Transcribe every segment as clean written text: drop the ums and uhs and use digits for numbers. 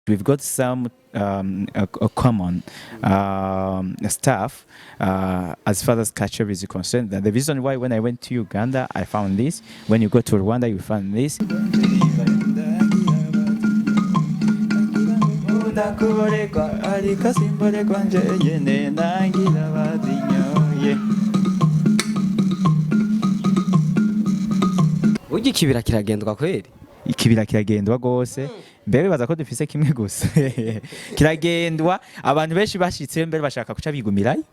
We've got some a common stuff as far as culture is concerned. The reason why when I went to Uganda, I found this. When you go to Rwanda, you find this. Ndakuborekwa ariko simborekwa njyenyene nangira bazinyoye. Burya ikibira kiragendwa kweri? Ikibira kiragendwa gose. Mbere bibaza ko dufise kimwe gusa. Kiragendwa, abantu benshi bashitse mbere bashaka kuca bigumirayo.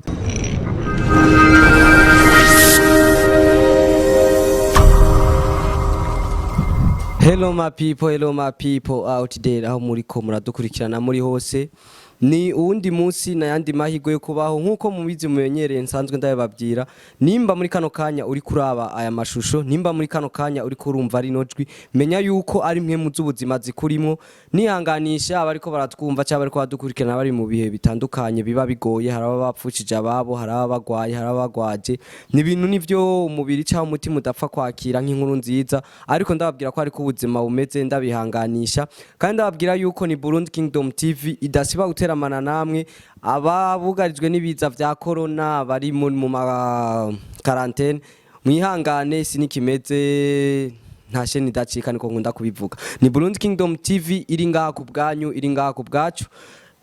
Hello my people, hello my people out there, aho muri ko muradukurikirana muri hose. Ni uwundi munsi n'ayandi mahirwe yo kubaho. Nk'uko mubizi, mumenyereye, nsanzwe ndabibabwira, nimba muri kano kanya uri kuraba aya mashusho, nimba muri kano kanya uri kurumva rino jwi, menya yuko ari mwe mu z'ubuzima zikurimwo. Nihanganisha abariko baratwumva cyangwa bariko baradukurikirana bari mu bihe bitandukanye biba bigoye. Hari ababa bapfushije ababo, hari ababa bagwaye, hari ababa bagwaje. Ni ibintu nivyo umubiri cyangwa umutima udapfa kwakira nk'inkuru nziza, ariko ndababwira ko ariko ubuzima bumeze. Ndabihanganisha kandi ndababwira yuko ni Burundi Kingdom TV idasiba guteramana namwe. Ababugarijwe n'ibiza vya corona, bari mu ma quarantaine, mwihangane, sinikimeze nta sheni idacika, niko nkunda kubivuga. Ni Burundi Kingdom TV iri ngaha ku bwanyu, iri ngaha ku bwacu.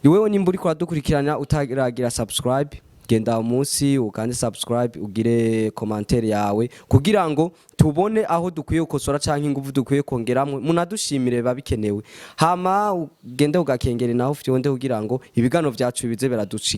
Wewe nimba uriko uradukurikirana utaragira subscribe, genda umunsi ukande subscribe, ugire commentaire yawe kugira ngo tubone aho dukwiye gukosora canke ingufu dukwiye kongeramwe. Munadushimire, biba bikenewe. Hama ugende ugakengere naho ufyonde kugira ngo ibigano vyacu bize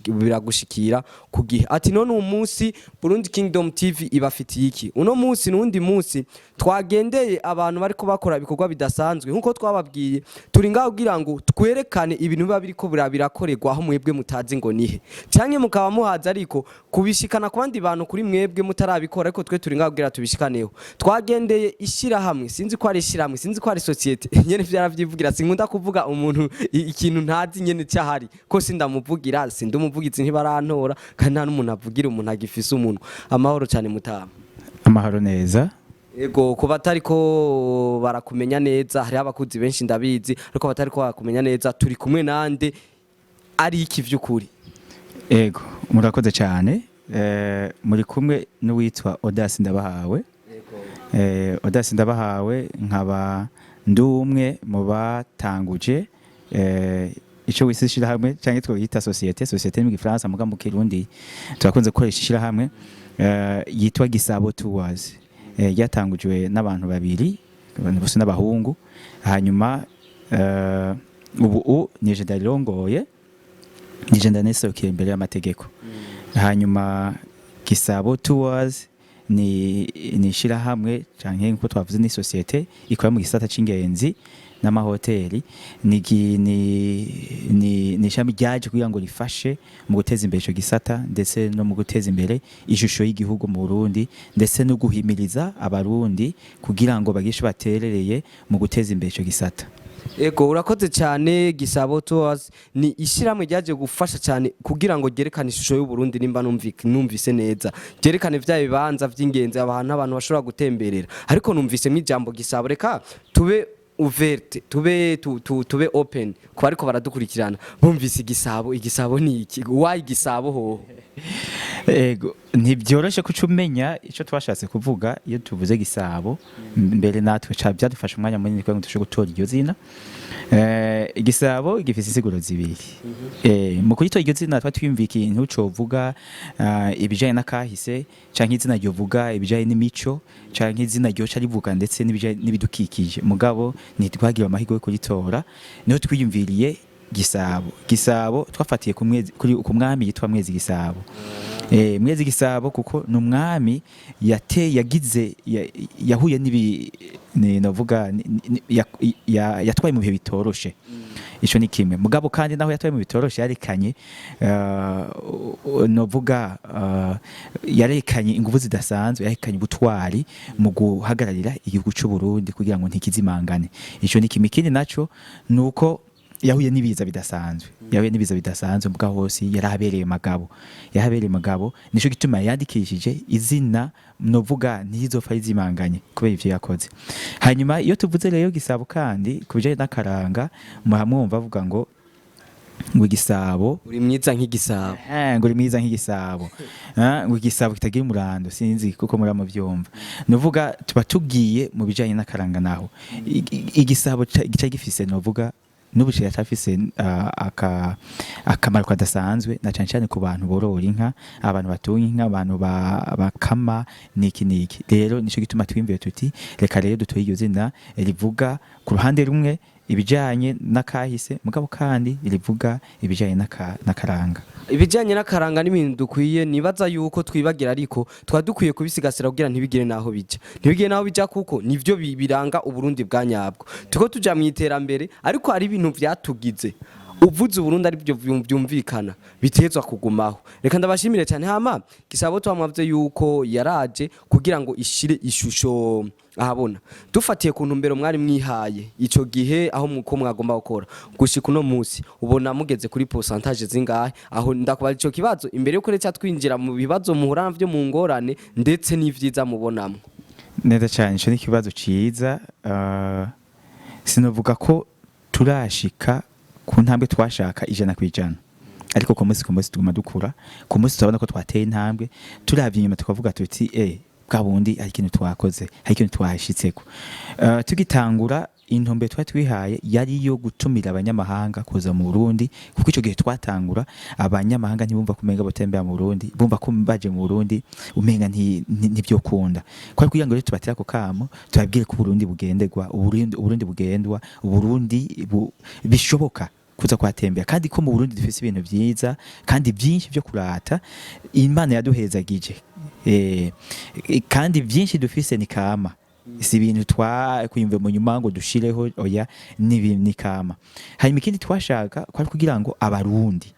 biragushikira ku gihe. Ati none uyu munsi Burundi Kingdom TV ibafitiye iki? Uno munsi n'undi munsi twagendeye abantu bariko bakora ibikorwa bidasanzwe. Nkuko twababwiye, turi ngaho kugira ngo twerekane ibintu biba biriko birakorerwa aho mwebwe mutazi ngo nihe, canke mukaba muhazi ariko kubishikana ku bandi bantu kuri mwebwe mutarabikora, ariko twe turi ngaho kugira tubishikaneho. Twagendeye ishyirahamwe, sinzi ko ari ishyirahamwe, sinzi ko ari société nyene, vyaravyivugira. Sinkunda kuvuga umuntu ikintu ntazi nyene cyahari, ko sindamuvugira, sindi umuvugizi, ntibarantora, kandi nta n'umuntu avugira umuntu agifise umunwa. Amahoro cyane, mutama. Amahoro neza. Ego, ku batariko barakumenya neza, hariho abakuzi benshi ndabizi, ariko batariko barakumenya neza, turi kumwe nande, ari iki vy'ukuri? Ego, murakoze cyane. Muri kumwe n'uwitwa Odas Ndabahawe. Odas Ndabahawe, nkaba ndi umwe mu batanguje ico wise ishirahamwe canke twoyita société. Société mu Gifaransa, muga mu Kirundi turakunze gukoresha ishirahamwe, yitwa Gisabo Tours. Ryatangujwe n'abantu babiri, abantu bose n'abahungu. Hanyuma ubu nije ndarirongoye, nije ndanesohokeye imbere y'amategeko. Hanyuma Gisabo Tours ni ishirahamwe canke nkuko twavuze ni société ikora mu gisata c'ingenzi n'amahoteli. Ni gi- ni ni ni ishami ryaje kugira ngo rifashe mu guteza imbere ico gisata, ndetse no mu guteza imbere ishusho y'igihugu mu Burundi, ndetse no guhimiriza Abarundi kugira ngo bagire ico baterereye mu guteza imbere ico gisata. Ego, urakoze cyane. Gisabo Tours ni ishyirahamwe ryaje gufasha cyane kugira ngo ryerekane ishusho y'u Burundi, nimba numvise neza, ryerekane vya bibanza vy'ingenzi, abantu bashobora gutemberera. Ariko numvise ijambo Gisabo, reka tube ouverte, tube tube open ku bariko baradukurikirana. Bumvise Igisabo, Igisabo ni iki? Why Igisabo hoho? Ego, ntibyoroshe kuca umenya icyo twashatse kuvuga iyo tuvuze Gisabo. Mbere natwe byadufashe umwanya munini kugira ngo dushobore gutora iryo zina. Igisabo gifise insiguro zibiri. Mu kuritora iryo zina twa twiyumviye ikintu covuga ibijanye n'akahise, canke izina ryovuga ibijanye n'imico, canke izina ryoca rivuga ndetse n'ibijanye n'ibidukikije. Mugabo ntitwagira amahirwe yo kuritora, niho twiyumviriye Gisabo. Gisabo twafatiye ku mwezi, kuri ku mwami yitwa Mwezi Gisabo. Mwezi Gisabo kuko ni umwami yate yagize yahuye n'ibi ni novuga yatwaye mu bihe bitoroshe. Ico ni kimwe. Mugabo kandi naho yatwaye mu bitoroshe, yarekanye novuga yarekanye ingufu zidasanzwe, yarekanye ubutwari mu guhagararira igihugu c'u Burundi kugira ngo ntikizimangane. Ico ni kimwe. Ikindi naco nuko Yahuye n'ibiza bidasanzwe, yahuye n'ibiza bidasanzwe, mbwa hose yarahabereye magabo, yarahabereye magabo. Nico gituma yandikishije izina, novuga ntizopfa rizimanganye kubera ivyo yakoze. Hanyuma iyo tuvuze rero Gisabo, kandi ku bijanye n'akaranga, muhamwumva avuga ngo igisabo Uri mwiza nk'igisabo. Ngo uri mwiza nk'igisabo. Ngo igisabo kitagira umurando, sinzi kuko muramuvyumva. Nuvuga tuba tugiye mu bijanye n'akaranga, naho igisabo gica gifise, novuga n'ubu kiracafise akamaro kadasanzwe, na cane cane ku bantu borora inka, abantu batunga inka, abantu bakama niki niki. Rero nico gituma twiyumviye tuti reka rero dutoye iryo zina rivuga ku ruhande rumwe ibijanye n'akahise, mugabo kandi rivuga ibijanye n'akaranga. Ibijyanye n'akaranga n'ibintu dukwiye, nibaza yuko twibagira, ariko twaba dukwiye kubisigasira kugira ntibigire n'aho bijya, ntibigire n'aho bijya, kuko nivyo biranga Uburundi bwa nyabwo. Tuko tuja mu iterambere, ariko hari ibintu vyatugize. Uvuze Uburundi ari byo vyumvikana, bitezwa kugumaho. Reka ndabashimire cyane. Hama Gisabo, twamwavye yuko yaraje kugira ngo ishire ishusho ahabona. Dufatiye ku ntumbero mwari mwihaye ico gihe, aho muko mwagomba gukora gushika uno munsi, ubona mugeze kuri pourcentage zingahe? Aho ndakubaza ico kibazo imbere yuko reka twinjira mu bibazo muhura navyo, mu ngorane ndetse n'ivyiza mubonamwo. Neza cyane, ico ni ikibazo ciza. Sinovuga ko turashika ku ntambwe twashaka 100%, ariko ku munsi tuguma dukura. Ku munsi turabona ko twateye intambwe. Turavye inyuma tukavuga tuti bwa bundi hari ikintu twakoze, hari ikintu twashitseko. Tugitangura, intumbero twari twihaye yari iyo gutumira abanyamahanga kuza mu Burundi, kuko ico gihe twatangura abanyamahanga ntibumva ko umenga botembera mu Burundi, bumva ko baje mu Burundi umenga ntivyokunda. Kwari kugira ngo rero tubatire ako kamo, tubabwire ko Uburundi bugenderwa, Uburundi bugendwa, Uburundi bishoboka kuza kuhatembera, kandi ko mu Burundi dufise ibintu vyiza kandi byinshi vyo kurata Imana yaduhezagije. Kandi byinshi dufise ni kama, si ibintu twakwiyumva mu nyuma ngo dushireho, oya, ni kama. Hanyuma ikindi twashaka kwari kugira ngo abarundi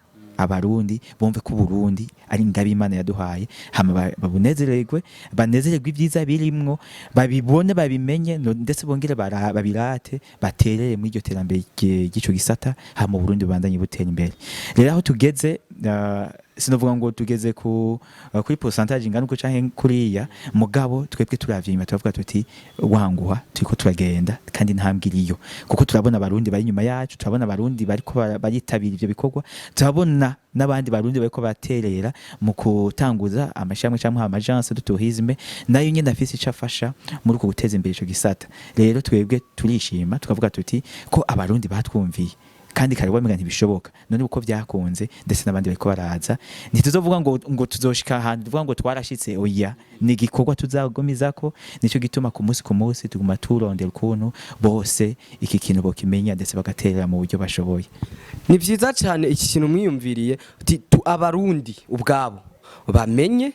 bumve ko Uburundi ari ingabire Imana yaduhaye, hama babunezererwe, banezererwe ibyiza birimwo, babibone, babimenye, ndetse bongere babirate, baterere muri iryo terambere ry'ico gisata, hama Uburundi bubandanye butera imbere. Rero aho tugeze, sinovuga ngo tugeze kuri pourcentage ingana uko canke kuriya, mugabo twebwe turavye inyuma turavuga tuti wanguha, turiko turagenda kandi intambwe iriyo, kuko turabona Abarundi bari inyuma yacu, turabona Abarundi bariko baritabira ivyo bikorwa, turabona n'abandi Barundi bariko baterera mu gutanguza amashirahamwe canke ama agence de tourisme, nayo nyene afise ico afasha muri uko guteza imbere ico gisata. Rero twebwe turishima, tukavuga tuti ko Abarundi batwumviye, kandi kare wamenga ntibishoboka, none uko byakunze, ndetse n'abandi bariko baraza. Ntituzovuga ngo tuzoshika ahantu tuvuga ngo twarashitse, oya, ni igikorwa tuzagumizako. Nico gituma ku munsi tuguma turondera ukuntu bose iki kintu bokimenya, ndetse bagaterera mu buryo bashoboye. Ni vyiza cyane iki kintu mwiyumviriye uti tu Abarundi ubwabo bamenye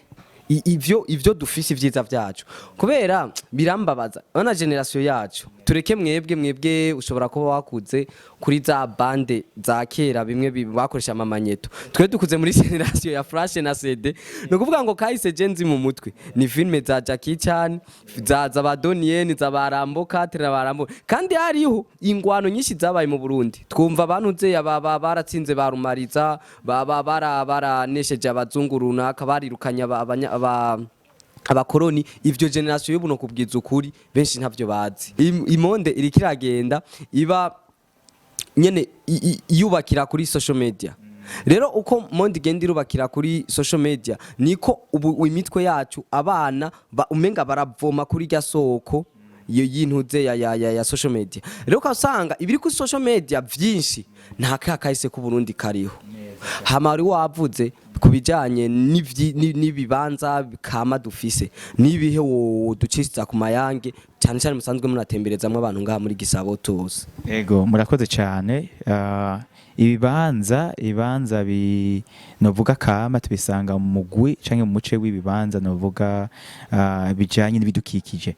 ivyo dufise, ivyiza vyacu, kubera birambabaza ona génération yacu. Tureke mwebwe ushobora kuba wakuze kuri za bande za kera, bimwe bakoresha amamagnéto. Twe dukuze muri génération ya flash na CD. Ni ukuvuga ngo kahise je nzi mu mutwe ni films za Jackie Chan, za ba Donnie Yen, za ba Rambo 4 na ba Rambo, kandi hariho ingwano nyinshi zabaye mu Burundi. Twumva abantu aba baratsinze ba Rumariza, baba baranesheje abazungu runaka, barirukanye abakoroni. Ivyo génération y'ubu, no kubwiza ukuri, benshi ntavyo bazi. I monde iriko iragenda iba nyene yubakira kuri social media. Rero uko monde igenda irubakira kuri social media, niko ubu imitwe yacu, abana umenga baravoma kuri rya soko iyo y'intuze ya social media. Rero ukasanga ibiri kuri social media vyinshi nta kahise ku Burundi kariho. Hama wari wavuze ku bijanye n'ibibanza kama dufise, n'ibihe woducishiriza ku mayange, cyane cyane musanzwe munatemberezamwo abantu ngaha muri Gisabo tuzi? Ego, murakoze cyane. Ibibanza bi novuga kama tubisanga mu mugwi canke mu muce w'ibibanza novuga bijanye n'ibidukikije.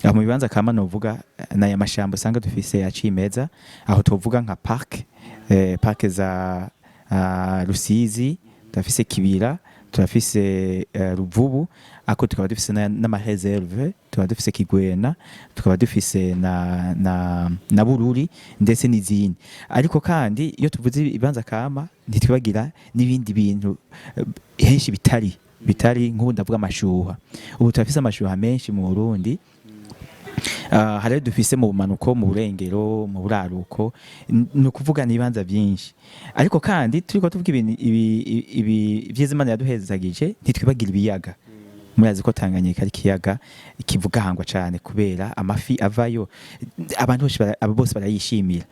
Aho mu bibanza kama novuga n'aya mashamba usanga dufise ya cimeza, aho tuvuga nka parc za Rusizi, turafise Kibira. Turafise Ruvubu, ako tukaba dufise n'ama réserves, tukaba dufise Kigwena, tukaba dufise na Bururi, ndetse n'izindi. Ariko kandi iyo tuvuze ibibanza kama, ntitwibagira n'ibindi bintu henshi bitari nk'ubu ndavuga amashuha. Ubu turafise amashuha menshi mu Burundi. Hari dufise mu bumanuko, mu burengero, mu buraruko, ni ukuvuga n'ibibanza byinshi. Ariko kandi turiko tuvuga ibintu ibi vyiza Imana yaduhezagije, ntitwibagira ibiyaga. Murazi ko Tanganyika ari ikiyaga kivugahangwa cyane kubera amafi avayo, abantu bose abo bose barayishimira.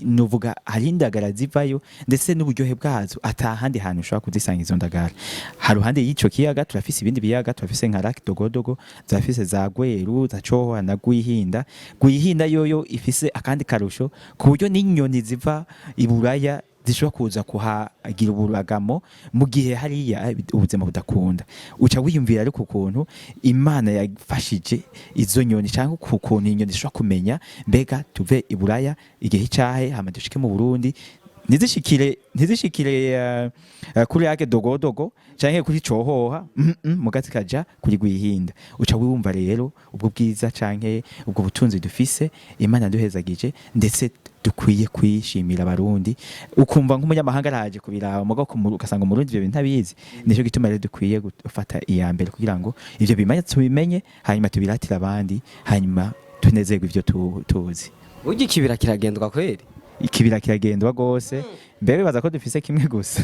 Nuvuga hari indagara zivayo, ndetse n'uburyohe bwazo atahandi hantu ushobora kuzisanga izo ndagara. Haruhande y'ico kiyaga turafise ibindi biyaga, turafise nka Lac Dogodogo, turafise za Gweru, za Cohoha na Gwihinda. Gwihinda yoyo ifise akandi karusho ku buryo n'inyoni ziva i Buraya zishobora kuza kuhagira uburagamo mu gihe hariya ubuzima budakunda. Uca wiyumvira ariko ukuntu Imana yafashije izo nyoni, cyangwa ukuntu inyoni zishobora kumenya mbega tuve i Buraya igihe icahe, hama dushike mu Burundi, ntizishikire kuri yake Dogodogo canke kuri Cohoha, muga zikaja kuri Gwihinda. Uca wumva rero ubwo bwiza canke ubwo butunzi dufise Imana yaduhezagije, ndetse dukwiye kwishimira Abarundi. Ukumva nk'umunyamahanga araje kubiraba, mugabo ugasanga Umurundi ivyo bintu ntabizi. Nico gituma rero dukwiye gufata iya mbere kugira ngo ivyo bimanye tubimenye, hanyuma tubiratire abandi, hanyuma tunezerwe ivyo tuzi. Burya ikibira kiragendwa kweri? Ikibira kiragendwa gose. Mbere bibaza ko dufise kimwe gusa,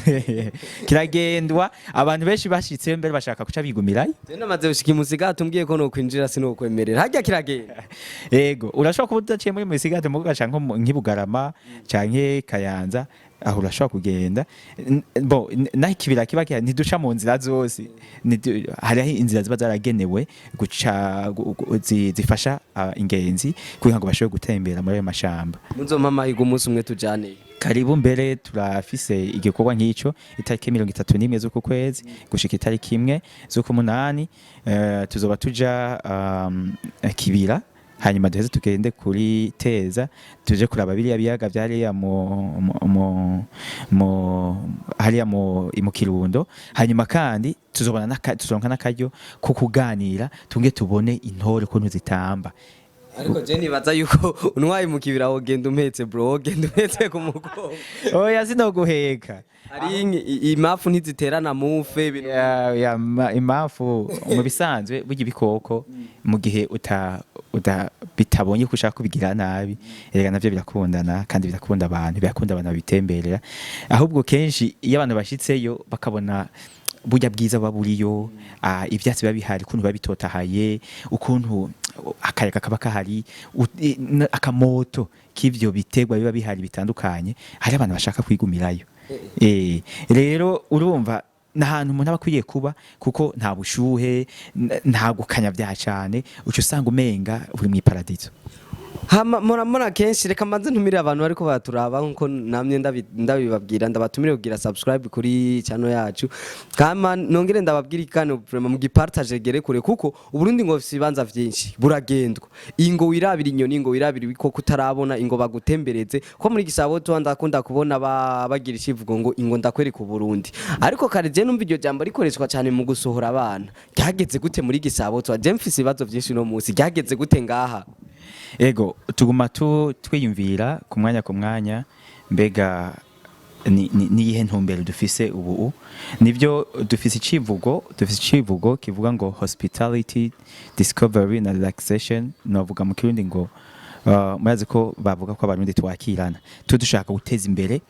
kiragendwa. Abantu benshi bashitse mbere bashaka kuca bigumirayo. Je namaze gushika imusigati, umbwiye ko nokwinjira sinokwemerera. Harya kiragenda? Ego, urashobora kuba udaciye muri Musigati, mugo ugaca nko nk'i Bugarama canke Kayanza, aho urashobora kugenda. Bo naho ikibira kiba gihari, ntiduca mu nzira zose. Hariho inzira ziba zaragenewe guca zifasha ingenzi kugira ngo bashobore gutembera muri ayo mashamba. Muzompa amahirwe umunsi umwe tujane. Karibu. Mbere turafise igikorwa nk'ico itariki 31 z'uku kwezi gushika itariki 1 z'ukumunani. Tuzoba tuja Kibira, hanyuma duheze tugende kuri Teza, tuje kuraba biriya biyaga vyariya mu hariya mu Kirundo. Hanyuma kandi tuzobona tuzoronka n'akaryo ko kuganira, tunge tubone intore ukuntu zitamba. Ariko je nibaza yuko untwaye mu kibira wogenda umpetse, bro, wogenda umpetse ku mugongo. Oya, sinoguheka. Hari imafu ntiziterana mufe ibintu. Ya, impamvu mu bisanzwe burya ibikoko mu gihe uta bitabonye ko ushaka kubigira nabi, erega navyo birakundana, kandi birakunda abantu, birakunda abantu babitemberera. Ahubwo kenshi iyo abantu bashitseyo bakabona burya bwiza buba buriyo, ivyatsi biba bihari, ukuntu biba bitotahaye, ukuntu akayaga kaba kahari, akamoto k'ivyo biterwa biba bihari bitandukanye, hari abantu bashaka kwigumirayo. Rero urumva ni ahantu umuntu aba akwiye kuba, kuko nta bushuhe, nta gukanya vya cane, uca usanga umenga uri mw'iparadizo. Hama muramura kenshi. Reka mbanze ntumire abantu bariko baraturaba, nkuko namye ndabibabwira, ndabatumire kugira subscribe kuri channel yacu. Kama nongere ndababwira ikano vraiment mugipartage gere kure, kuko Uburundi ngo bufise ibibanza vyinshi buragendwa. Ingo wirabira inyoni, ingo wirabira ibikoko utarabona, ingo bagutembereze ko muri Gisabo. Tuba ndakunda kubona bagira ikivugo ngo ingo ndakwereka Uburundi, ariko kare je numva iryo jambo rikoreshwa cyane mu gusohora abana. Ryageze gute muri Gisabo? Tuba je mfise ibibazo vyinshi no munsi. Ryageze gute ngaha? Ego, tuguma twiyumvira ku mwanya ku mwanya, mbega niyihe ntumbero dufise ubu? Nibyo, dufise icivugo kivuga ngo hospitality, discovery na relaxation. Novuga mu Kirundi ngo murazi ko bavuga ko Abarundi twakirana. Tu dushaka guteza imbere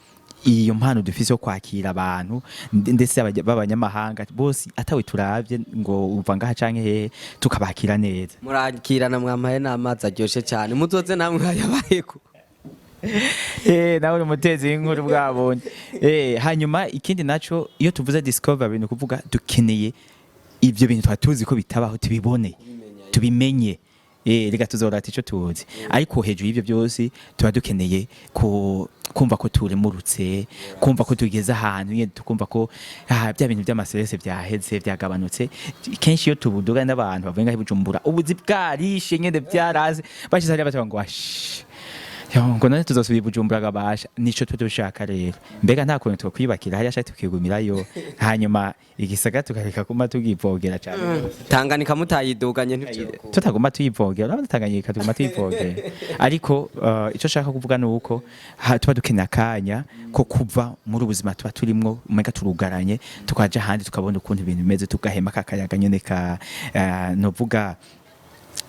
iyo mpano dufise yo kwakira abantu, ndetse b'abanyamahanga bose, atawe turavye ngo uva ngaha canke hehe, tukabakira neza. Murakirana, mwampaye n'amazi aryoshe cyane, muzoze namwe mwayabayeko. Nawe uri umutezi w'inkuru bwabonye. Hanyuma ikindi naco, iyo tuvuze discovery, ni ukuvuga dukeneye ivyo bintu twari tuzi ko bitabaho tubibone, tubimenye. Reka tuzorata ico tuzi. Ariko hejuru y'ivyo byose tuba dukeneye ko kumva ko turemurutse, kumva ko tugeze ahantu nyene, tukumva ko bya bintu by'amastress vyaheze, vyagabanutse. Kenshi iyo tubuduga n'abantu bavuye ngaho i Bujumbura, ubuzi bwarishe nyene, byaraze, bashize hariya bacavuga ngo ash. Yo, ngo none tuzosubira i Bujumbura gabasha? Nico twe dushaka rero. Mbega nta kuntu twokwiyubakira hariya shati tukigumirayo, hanyuma igisagara tukareka kuma tugivogera cyane? Tanganyika mutayiduganye ntivyo. Tutaguma tuyivogera, urabona Tanganyika tuguma tuyivogera. Ariko ico nshaka kuvuga ni uko tuba dukeneye akanya ko kuva muri ubuzima tuba turimwo, umenga turugaranye, tukaja ahandi tukabona ukuntu ibintu bimeze, tugahema kakayaga nyene ka novuga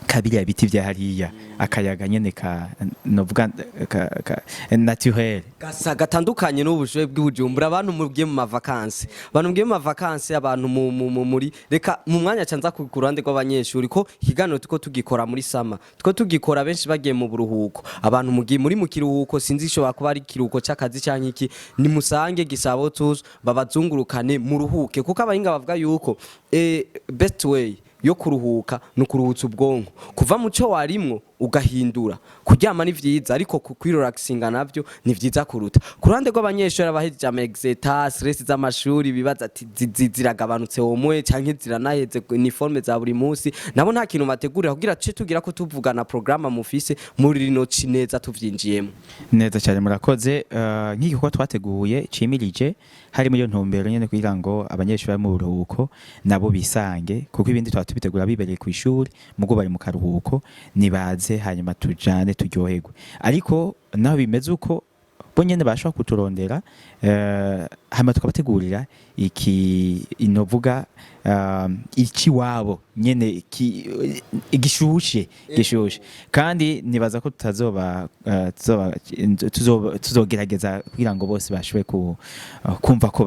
kabiriya biti vya hariya, akayaga nyene ka novuga ka naturel. Gasa gatandukanye n'ubushuhe bw'Ibujumbura. Abantu mugiye mu mavakansi, abantu mugiye mu mavakansi, abantu muri reka mu mwanya canza ku ruhande rw'abanyeshuri, ko ikiganiro tuko tugikora muri summer, tuko tugikora benshi bagiye mu buruhuko. Abantu mugiye muri mu kiruhuko, sinzi ishobora kuba ari ikiruhuko c'akazi canke iki, ni musange Gisabo Tours babazungurukane muruhuke, kuko abahinga bavuga yuko best way yo kuruhuka ni ukuruhutsa ubwonko, kuva mu cyo warimwo ugahindura. Kuryama ni vyiza, ariko kwirelaxinga navyo ni vyiza kuruta. Ku ruhande rw'abanyeshuri abahejeje ama exetat, stress z'amashuri bibaza ati ziragabanutse womwe canke ziranaheze, uniforme za buri munsi, nabo nta kintu bategurira kugira tuce tugira ko tuvugana programme mufise muri rino ci neza tuvyinjiyemo? Neza cyane, murakoze. Nk'igikorwa twateguye cimirije harimo iyo ntumbero nyene, kugira ngo abanyeshuri bari mu buruhuko nabo bisange, kuko ibindi tuba tubitegura bibereye ku ishuri, mugo bari mu karuhuko nibaze, hanyuma tujane turyoherwe. Ariko naho bimeze uko, bo nyene bashobora kuturondera, hanyuma tukabategurira iki inovuga ikiwabo nyene gishushe gishushe. Kandi nibaza ko tutazoba tuzogerageza kugira ngo bose bashobore kumva ko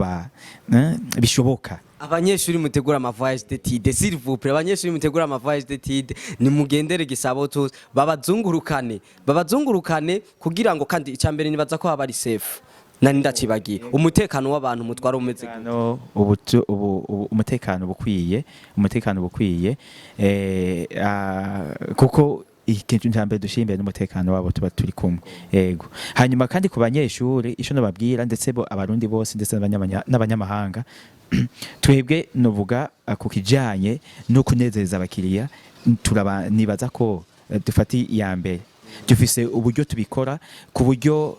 bishoboka. Abanyeshuri mutegura ama voyage d'études, s'il vous plaît, abanyeshuri mutegura ama voyage d'études, nimugendere Gisabo Tours babazungurukane, babazungurukane kugira ngo kandi icambere nibaza ko haba ari safe. Nani ndacibagiye, umutekano w'abantu mutwara umeze gute? Umutekano ubu umutekano bukwiye, umutekano bukwiye, kuko ikintu cya mbere dushyira imbere n'umutekano wabo tuba turi kumwe. Yego. Hanyuma kandi ku banyeshuri, ico nababwira, ndetse bo Abarundi bose ndetse n'abanyamahanga, twebwe novuga ku kijanye no kunezereza abakiriya, turaba nibaza ko dufata iya mbere, dufise uburyo tubikora ku buryo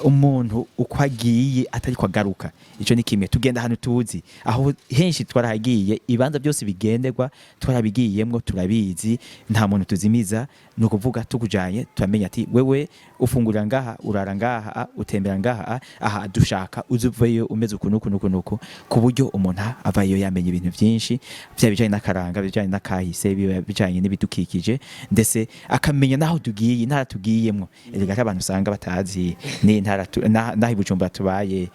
umuntu uko agiye atari ko agaruka. Ico ni kimwe. Tugenda ahantu tuzi, aho henshi twarahagiye, ibanza byose bigenderwa twarabigiyemwo, turabizi, nta muntu tuzimiza. Ni ukuvuga tukujanye turamenya ati wewe ufungurira ngaha, urara ngaha, utembera ngaha, aha dushaka uzuveyo umeze uku nuku nuku nuku, ku buryo umuntu avayo yamenye ibintu byinshi, byaba bijanye n'akaranga, bijanye n'akahise, biba bijanye n'ibidukikije, ndetse akamenya naho tugiye, intara tugiyemwo. Erega hari abantu usanga batazi n'intara naho i Bujumbura tubaye,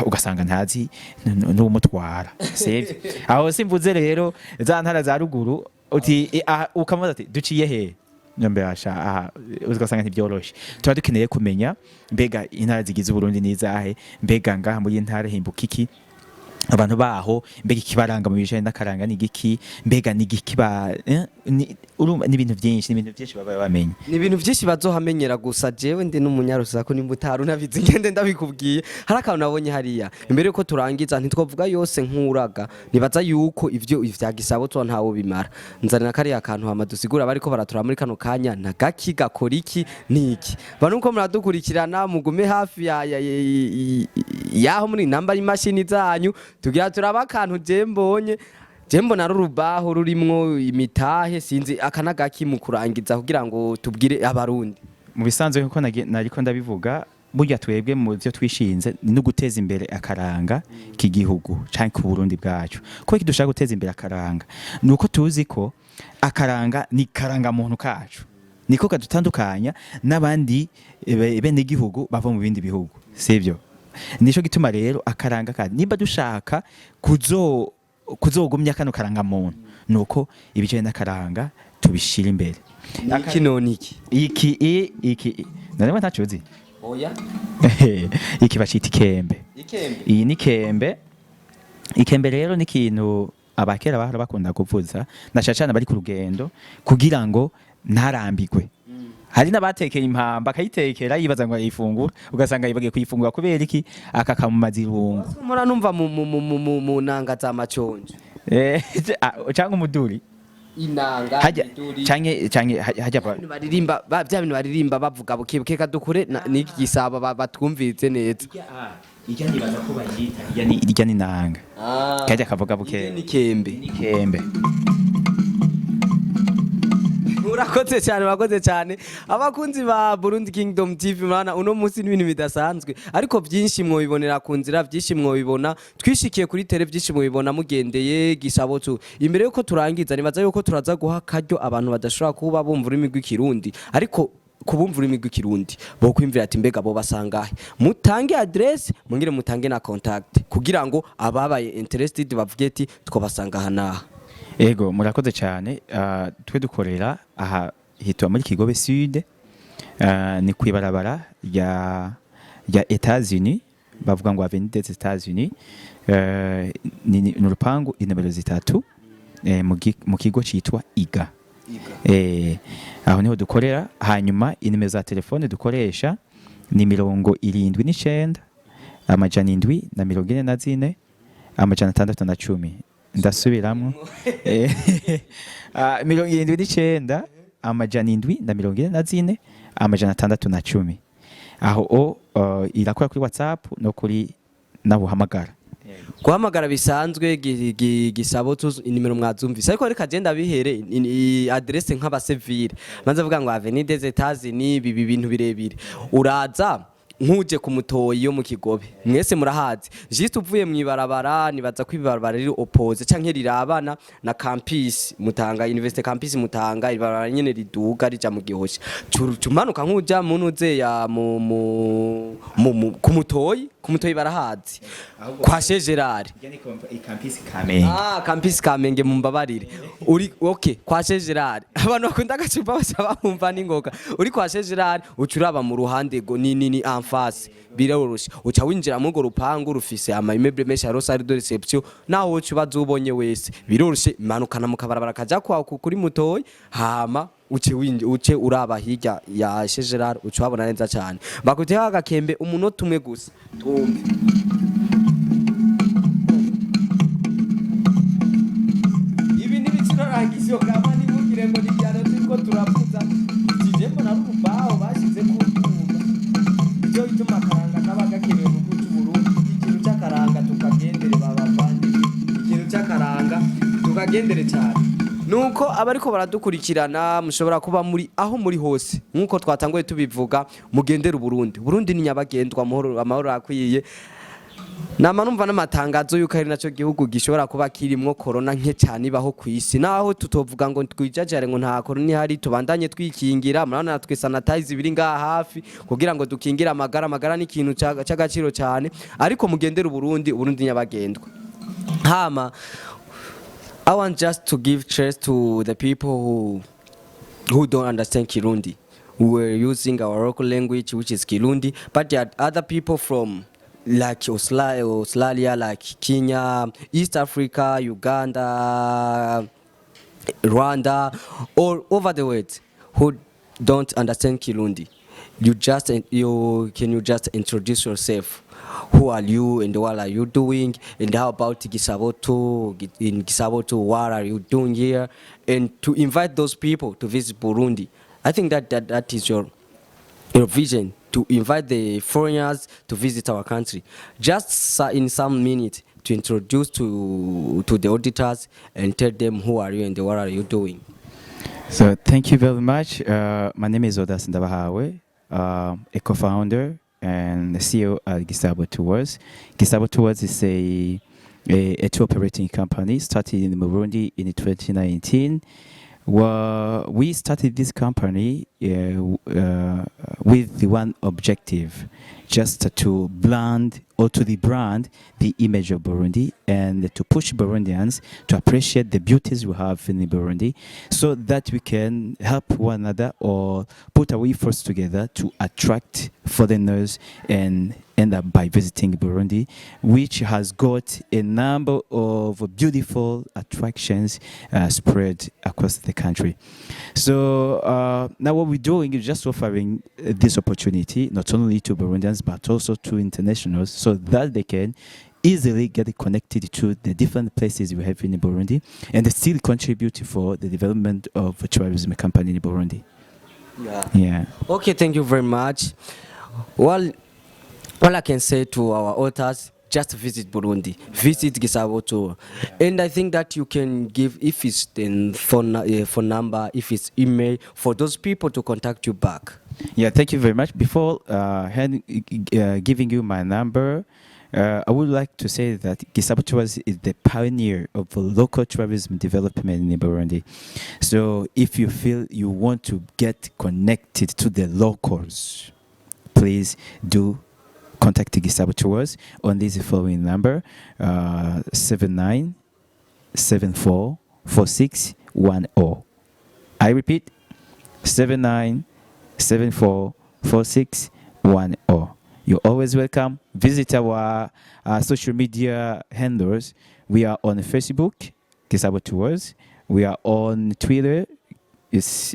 ugasanga ntazi n'uwumutwara, sivyo? Aho simvuze rero za ntara za ruguru, uti aha, ukamubaza ati duciye he? Nyombe asha aha, ugasanga ntibyoroshe. Tuba dukeneye kumenya mbega intara zigize Uburundi nizahe, mbega ngaha muri iyi ntara himbuka iki, abantu baho mbega ikibaranga mu bijanye n'akaranga ni igiki, mbega ni igiki ba urumva ni ibintu byinshi, ni ibintu byinshi baba bamenye. Ni ibintu byinshi bazohamenyera. Gusa jewe ndi n'umunyarusaku, nimba utari unabizi ngende ndabikubwiye. Hari akantu nabonye hariya imbere yuko turangiza, ntitwavuga yose nk'uraga, nibaza yuko ivyo ivya Gisabo to ntawo bimara. Nzanira kariya kantu hama dusigura bariko baratura muri kano kanya na gaki gakora iki niki. Bantu uko muradukurikirana, mugume hafi ya yaho muri namba y'imashini zanyu, tugira turaba akantu je mbonye. Je mbona ari urubaho rurimwo imitahe, sinzi aka n'agaki mu kurangiza kugira ngo tubwire Abarundi. Mu bisanzwe, nkuko nariko ndabivuga, burya twebwe mu byo twishinze ni no guteza imbere akaranga k'igihugu canke ku Burundi bwacu. Kuko iki dushaka guteza imbere akaranga ni uko tuzi ko akaranga ni karanga muntu kacu, niko kadutandukanya n'abandi bene igihugu bava mu bindi bihugu, sivyo? Nico gituma rero akaranga ka nimba dushaka kuzogumya kano karanga muntu, nuko ibijanye n'akaranga tubishira imbere. Niki none iki? Iki iki none ntaco uzi? Oya. Iki bacita ikembe. Ikembe? Iyi ni kembe. Ikembe rero ni ikintu abakera bahora bakunda kuvuza na cane cane bari ku rugendo kugira ngo ntarambigwe. Hari n'abatekeye impamba, akayitekera yibaza ngo ayifungura, ugasanga yibagiye kuyifungura. Kubera iki? Aka kamumaza irungu. Mpora numva mu nanga za maconjo. Canke umuduri. Inanga, Hajya iduri. Canke hajya Bintu baririmba bya bintu baririmba bavuga buke buke, kadukure n'iki gisabo batwumvirize neza. Ijya nibaza ko bayita ijya ni nanga. Kajya kavuga buke. Ni kembe. Ni kembe. Urakoze cyane, urakoze cyane. Abakunzi ba Burundi Kingdom TV, murabona uno munsi n'ibintu bidasanzwe, ariko byinshi mwobibonera ku nzira, byinshi mwobibona twishikiye kuri tele, byinshi mwobibona mugendeye Gisabo tu. Imbere yuko turangiza, nibaza yuko turaza guha akaryo abantu badashobora kuba bumva ururimi rw'Ikirundi, ariko kubumva ururimi rw'Ikirundi bo kwimvira ati: "Mbega bo basangahe?" Mutange adresse, mungire mutange na contact, kugira ngo ababaye interested bavuge ati: "Twabasanga aha n'aha." Ego, murakoze cyane. Twe dukorera aha hitwa muri Kigobe Sud. Ni kwibarabara rya Etats-Unis, bavuga ngo Avenue des Etats-Unis. Ni urupangu inomero 3, mu kigo citwa IGA. Aho niho dukorera. Hanyuma inimero za telefone dukoresha ni 79 744 610. Ndasubiramwo. 79 744 610. Aho o irakora kuri WhatsApp no kuri nabuhamagara. Guhamagara bisanzwe. Gisabo tu, inimero mwazumvise, ariko reka genda bihere adresse nk'abasivile maze avuga ngo Avenue des Etats-Unis, ibi bintu birebire. Uraza nkuje ku Mutoyi yo mu Kigobe, mwese murahazi, juste uvuye mu ibarabara, nibaza ko ibarabara riri opposé canke rirabana na campus Mutanga, University Campus Mutanga, ibarabara nyene riduga rija mu Gihosha. Cumanuka nkuja munuze ya mu ku Mutoyi, ku Mutoyi barahazi, kwa Chez Gerard. Campus Kamenge. Ah, Campus Kamenge, mumbabarire. Uri okay kwa Chez Gerard. Abantu bakunda agacupa baca bumva n'ingoga. Uri kwa Chez Gerard, uca uraba mu ruhande go ni en face. Biroroshe. Uca winjira mu urwo rupangu rufise ama immeuble menshi, hariho salle de réception. Naho uca ubaza ubonye wese. Biroroshe, manukana mu kabarabara kaja kwa kuri Mutoyi, hama uce winji uce uraba hirya ya Chez Gerard, uca uhabona neza cyane. Bakuteho agakembe umunota umwe gusa. Tumve. Ibi ni ibicurarangisho kama, ntibugire ngo ni igihano turiko turavuza. Ikijembo na rubaho bashize ku twuma, nicyo bituma akaranga kaba gakenewe mu gihugu c'Uburundi. Ikintu c'akaranga tukagendere, babavandimwe, ikintu c'akaranga tukagendere cyane. Nuko abariko baradukurikirana, mushobora kuba muri aho muri hose, nkuko twatanguye tubivuga, mugendere Uburundi. Burundi ni nyabagendwa, amahoro, amahoro akwiye. Nama numva n'amatangazo yuko ari naco gihugu gishobora kuba kirimwo corona nke cyane ibaho ku isi, naho tutovuga ngo twijajare ngo nta corona ihari. Tubandanye twikingira. Murabona twe sanitize biri ngaha hafi kugira ngo dukingire amagara. Amagara ni ikintu c'agaciro cyane, ariko mugendere Uburundi. Uburundi nyabagendwa. Hama I want just to give chance to the people who don't understand Kirundi. We're using our local language, which is Kirundi, but there are other people from like Australia, like Kenya, East Africa, Uganda, Rwanda, all over the world who don't understand Kirundi. You can you just introduce yourself? Who are you and what are you doing? And how about Gisaboto? In Gisaboto, what are you doing here? And to invite those people to visit Burundi. I think that is your vision, to invite the foreigners to visit our country. Just in some minutes to introduce to the auditors and tell them who are you and what are you doing. So thank you very much. My name is Odas Ndabahawe, a co-founder and the CEO at Gisabo Tours. Gisabo Tours is a tour operating company started in Burundi in 2019. Well, we started this company with the one objective, just to brand or to the brand the image of Burundi and to push Burundians to appreciate the beauties we have in Burundi, so that we can help one another or put our efforts together to attract foreigners and end up by visiting Burundi, which has got a number of beautiful attractions spread across the country. So now what we're doing is just offering this opportunity not only to Burundians but also to internationals, so that they can easily get connected to the different places we have in Burundi and still contribute for the development of tourism company in Burundi. Yeah. Okay, thank you very much. Well, all I can say to our authors, just visit Burundi, visit Gisabo Tour. And I think that you can give, if it's the phone number, if it's email, for those people to contact you back. Yeah, thank you very much. Before giving you my number, I would like to say that Gisabo Tours is the pioneer of local tourism development in Burundi. So if you feel you want to get connected to the locals, please do contact Gisabo Tours on this following number, 79744610. I repeat, 79744610. You're always welcome. Visit our social media handles. We are on Facebook, Gisabo Tours. We are on Twitter. It's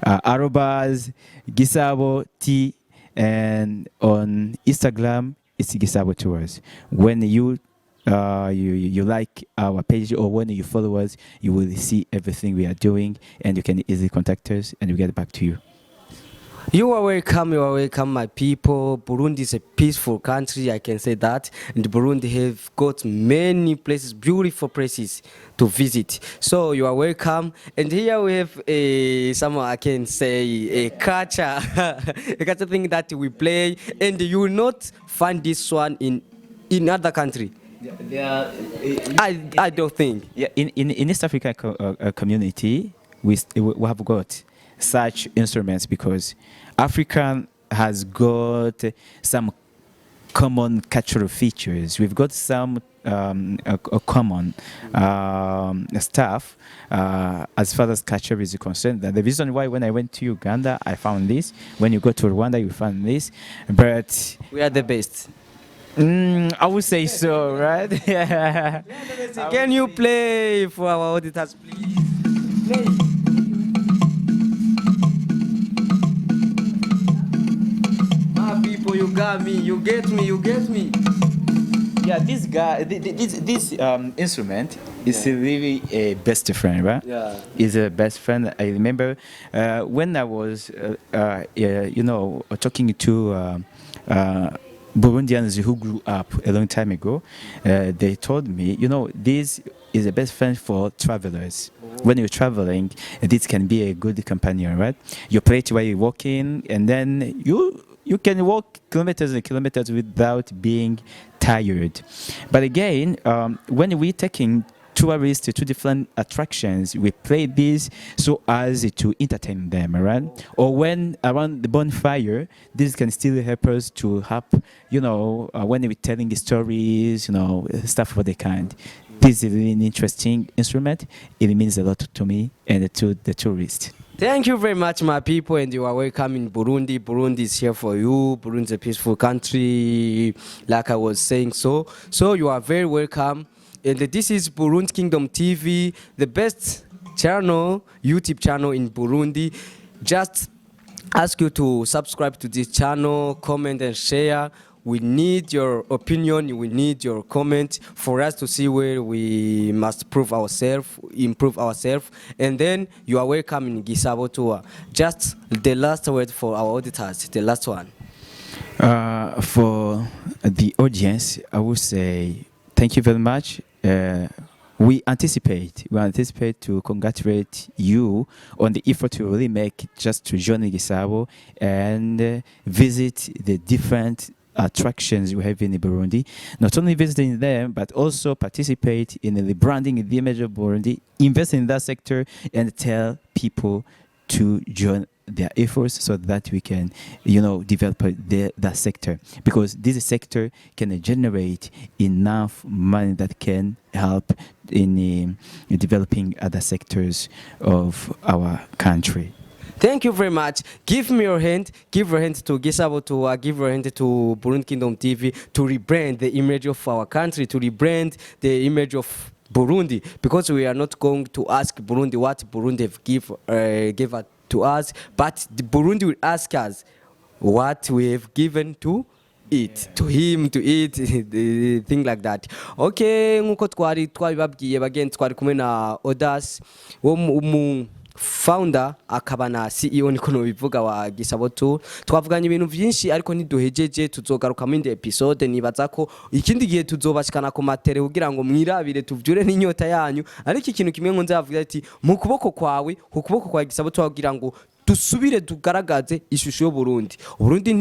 arobase Gisabo T, and on Instagram it's Gisabo Tours. When you like our page or when you follow us, you will see everything we are doing, and you can easily contact us, and we get back to you. You are welcome, my people. Burundi is a peaceful country, I can say that. And Burundi have got many places, beautiful places to visit. So you are welcome. And here we have a, some I can say, a culture, a culture thing that we play. And you will not find this one in other country. I don't think. Yeah, in East Africa community, we have got such instruments because African has got some common cultural features. We've got some a common stuff as far as culture is concerned. The reason why when I went to Uganda, I found this. When you go to Rwanda, you find this. But we are the best. I would say so, right? Yeah. Can you play for our auditors, please? Play. My people, you got me. You get me. You get me. Yeah, this guy, this instrument is really a best friend, right? Yeah. Is a best friend. I remember when I was, talking to Burundians who grew up a long time ago, they told me, this is a best friend for travelers. When you're traveling, this can be a good companion, right? You play it while you're walking, and then you can walk kilometers and kilometers without being tired. But again, when we're taking tourists to different attractions, we play this so as to entertain them, right? Or when around the bonfire, this can still help us to help, when we're telling the stories, stuff of the kind. This is really an interesting instrument. It means a lot to me and to the tourists. Thank you very much, my people, and you are welcome in Burundi. Burundi is here for you. Burundi is a peaceful country, like I was saying. So you are very welcome. And this is Burundi Kingdom TV, the best channel, YouTube channel in Burundi. Just ask you to subscribe to this channel, comment and share. We need your opinion, we need your comment for us to see where we must prove ourselves, improve ourselves. And then you are welcome in Gisabo Tour. Just the last word for our auditors, the last one. For the audience, I would say thank you very much. We anticipate to congratulate you on the effort to really make just to join Gisabo and visit the different attractions we have in Burundi. Not only visiting them, but also participate in the branding the image of Burundi, invest in that sector, and tell people to join their efforts so that we can, develop that sector, because this sector can generate enough money that can help in developing other sectors of our country. Thank you very much. Give me your hand. Give your hand to Gisabo Tour. Give your hand to Burundi Kingdom TV to rebrand the image of our country, to rebrand the image of Burundi, because we are not going to ask Burundi what Burundi have give to us, but the Burundi will ask us what we have given to Eat to him to eat thing like that. Okay, nkuko twari twabibabwiye, bagenzi, twari kumwe na Odas wo mu founder akaba na CEO, niko nobivuga, wa Gisabo Tour. Twavuganye ibintu vyinshi, ariko ntiduhejeje, tuzogaruka mu indi episode. Nibaza ko ikindi gihe tuzobashikana ku matere kugira ngo mwirabire, tuvyure n'inyota yanyu. Ariko ikintu kimwe nkunze bavuga ati mu kuboko kwawe, ku kuboko kwa Gisabo Tour, kugira ngo dusubire tugaragaze ishusho y'Uburundi. Uburundi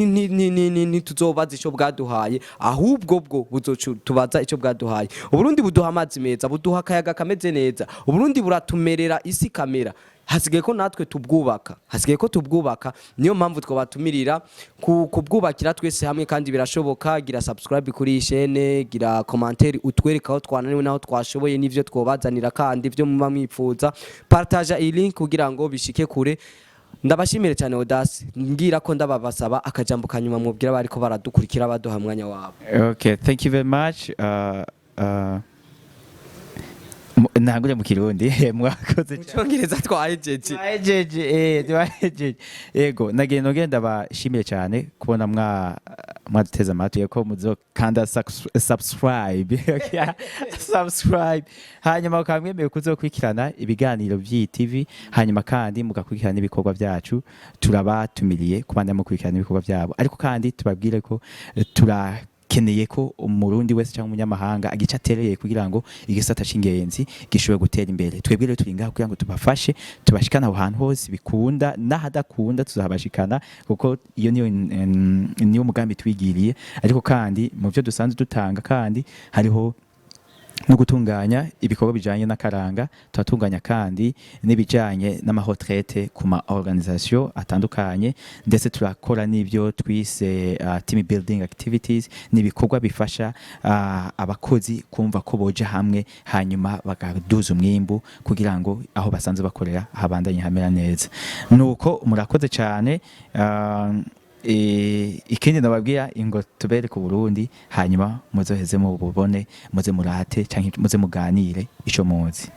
ntituzobaza ico bwaduhaye, ahubwo bwo buzotubaza ico bwaduhaye. Uburundi buduha amazi meza, buduha akayaga kameze neza. Uburundi buratumerera isi kamera. Hasigaye ko natwe tubwubaka, hasigaye ko tubwubaka. Niyo mpamvu twabatumirira kubwubakira twese hamwe, kandi birashoboka. Gira subscribe kuri iyi chaîne, gira commentaire, utwereke aho twananiwe naho twashoboye n'ivyo twobazanira, kandi ivyo muba mwipfuza. Partage iyi link kugira ngo bishike kure. Ndabashimire cyane, Odas. Mbwira ko ndababasaba akajambo kanyuma mubwira bariko baradukurikira, baduha mwanya wabo. Okay, thank you very much. Ntangure mu Kirundi, mwakoze Mu cyane. Cyongereza twahejeje. Twahejeje, twahejeje. Yego, nagenda ngenda bashimiye cyane kubona mwaduteze amatwi, ko muzokanda subscribe. Okay, subscribe, hanyuma mukaba mwemeye kuzokurikirana ibiganiro by'iyi TV, hanyuma kandi mugakurikirana n'ibikorwa byacu. Turabatumiriye kubanda mukurikirana ibikorwa byabo, ariko kandi tubabwire ko turakeneye ko Umurundi wese cyangwa umunyamahanga agica atereye kugira ngo igisata c'ingenzi gishobore gutera imbere. Twebwe rero turi ngaho kugira ngo tubafashe, tubashikane aho hantu hose bikunda n'ahadakunda tuzahabashikana, kuko iyo niyo mugambi twigiriye. Ariko kandi mu byo dusanzwe dutanga kandi hariho no gutunganya ibikorwa bijanye n'akaranga. Turatunganya kandi n'ibijanye n'ama retraite ku ma organisation atandukanye, ndetse turakora n'ibyo twise team building activities, ni ibikorwa bifasha abakozi kumva ko boja hamwe, hanyuma bakaduza umwimbu kugira ngo aho basanzwe bakorera habandanye hamera neza. Nuko murakoze cyane. Ikindi nababwira, ingo tubereke Burundi, hanyuma muzoheze mu bubone, muze murate canke muze muganire ico muzi.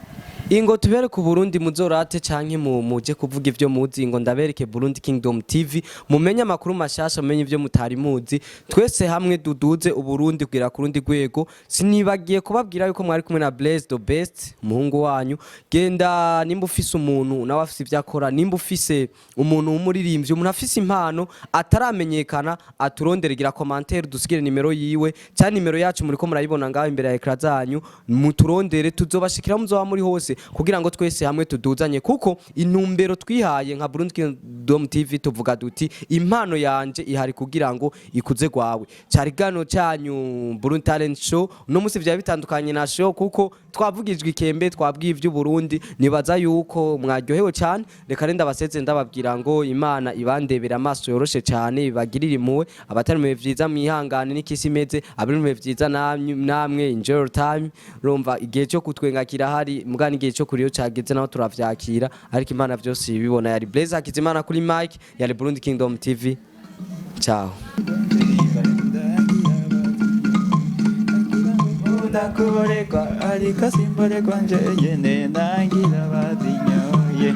Ingo tubereke Burundi, muzorate canke mu muje kuvuga ivyo muzi. Ngo ndabereke Burundi Kingdom TV, mumenye amakuru mashasha, mumenye ivyo mutari muzi. Twese hamwe duduze Uburundi kugira ku rundi rwego. Sinibagiye kubabwira yuko mwari kumwe na Blaise the Best, umuhungu wanyu. Genda, nimba ufise umuntu nawe afise ivyo akora, nimba ufise umuntu w'umuririmbyi, umuntu afise impano ataramenyekana, aturondere. Gira commentaire, dusigire nimero yiwe cyangwa nimero yacu, muriko murayibona ngaho imbere ya écran zanyu. Muturondere, tuzobashikira muzoba muri hose, kugira ngo twese hamwe tuduzanye, kuko intumbero twihaye nka Burundi Kingdom TV, tuvuga duti impano yanje ihari kugira ngo ikuze gwawe. Cari gano cyanyu Burundi Talent Show. Uno musi vyari bitandukanye na show, kuko twavugijwe ikembe, twabwiye ivy'Uburundi. Nibaza yuko mwaryohewe cyane. Reka renda ndabaseze, ndababwira ngo Imana ibandebera amaso yoroshe cyane, ibagirire impuhwe. Abatari mu bihe vyiza mwihangane, n'ikisi imeze. Abari mu bihe vyiza namwe enjoy your time. Urumva igihe cyo kutwenga kirahari, mugana igihe cyo kuriyo cageze naho turavyakira, ariko Imana vyose ibibona. Yari Blaise Hakizimana kuri mic, yari Burundi Kingdom TV. Ciao. Ndakuboregwa ariko simboregwa njenyene, nangira bazinyoye.